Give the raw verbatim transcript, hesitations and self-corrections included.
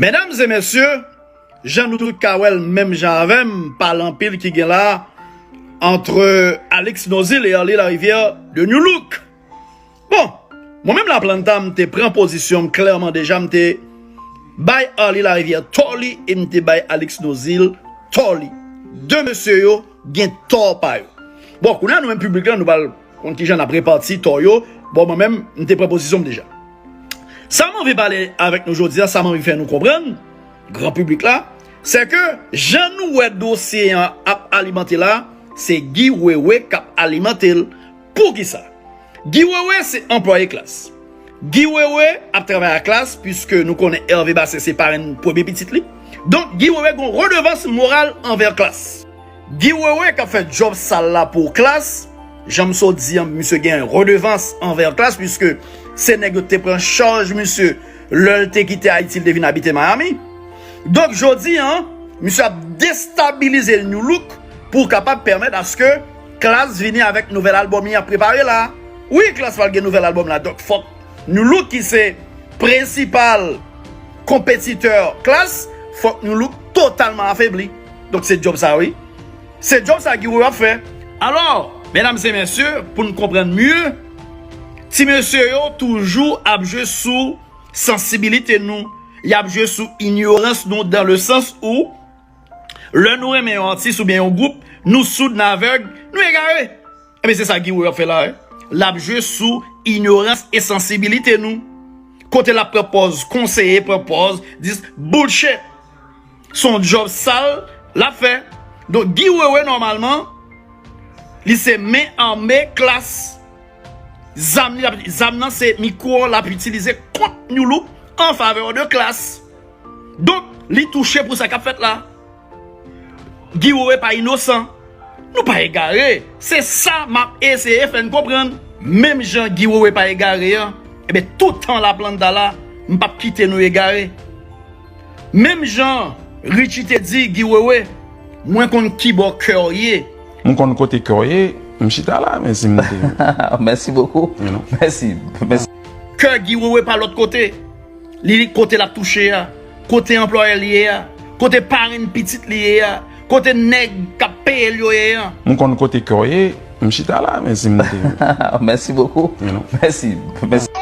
Medam e mesye, jan nou tout ka wè l menm jan avè m, pale anpil ki gen la antre Alix Nozil e Arly Larivière de New Look. Bon, mwen menm Laplanta, m te pran pozisyon m klèman deja, m te bay Arly Larivière tò li e m te bay Alix Nozil tò li. De mesye yo gen tò pa yo. Bon, kounye a nou menm piblik la, nou pral konn kijan n ap repati tò yo. Bon, mwen menm, m te pran pozisyon m deja. Sa m anvi pale avèk nou jodi a, sa m anvi fè nou konprann, gran piblik la, se ke jan nou wè dosye an ap alimante la, se Guy Wewe k ap alimante l. Poukisa? Guy Wewe se anplwaye Klass. Guy Wewe ap travay ak Klass, piske nou konnen Hervé Bastien se parenn premye pitit li. Donk, Guy Wewe gen yon redevans moral anvè Klass. Guy Wewe k ap fè djòb sal la pou Klass, jan m sot di an, misye gen redevans anvè Klass, piske se nèg yo te pran chaj misye lè l te kite Ayiti, l te vin abite Miami. Donk, jodi an, misye ap destabilize New Look pou kapab pèmèt aske Klass vini avèk nouvèl albòm li ap prepare la. Wi, Klass pral gen nouvèl albòm la. Donk, fòk New Look ki se prensipal konpetitè Klass, fòk New Look totalman afebli. Donk, se djòb sa, wi. Se djòb sa Guy Wewe ap fè. Alò, medam e mesye, pou n konprann mye, ti mesye yo toujou ap jwe sou sansibilite nou. Y ap jwe sou inyorans nou, dans le sens où lè nou renmen yon atis oubyen yon gwoup, nou soud, n avèg, nou egare. Ebyen, se sa Guy Wewe ap fè la, wi. L ap jwe sou inyorans e sansibilite nou. Kote l ap pran pòz konseye, pran pòz dis bullshit. Se yon djòb sal l ap fè. Donk, Guy Wewe, nòmalman, li se men ame Klass. Zam li, zam nan se mikwo l ap itilize kont New Look an favè de Klass. Donk, li touche pou sa k ap fèt la. Guy Wewe pa inosan. Nou pa egare. Se sa m ap eseye fè n konprann. Menm jan Guy Wewe pa egare an, ebyen, tout tan Laplanta la, m p ap kite nou egare. Menm jan Richie te di Guy Wewe, mwen konn kibò kè w ye. M konn kote kè w ye, m chita la, men si m te. Merci beaucoup. Mèsi, mèsi. Kè Guy Wewe pa lòt kote. Li kote l ap touche a, kote anplwaye l ye a, kote parenn pitit li ye a, kote nèg k ap peye l yo ye a. M konn kote kè w ye, m chita la, men si m te. Merci beaucoup. Mèsi, mèsi.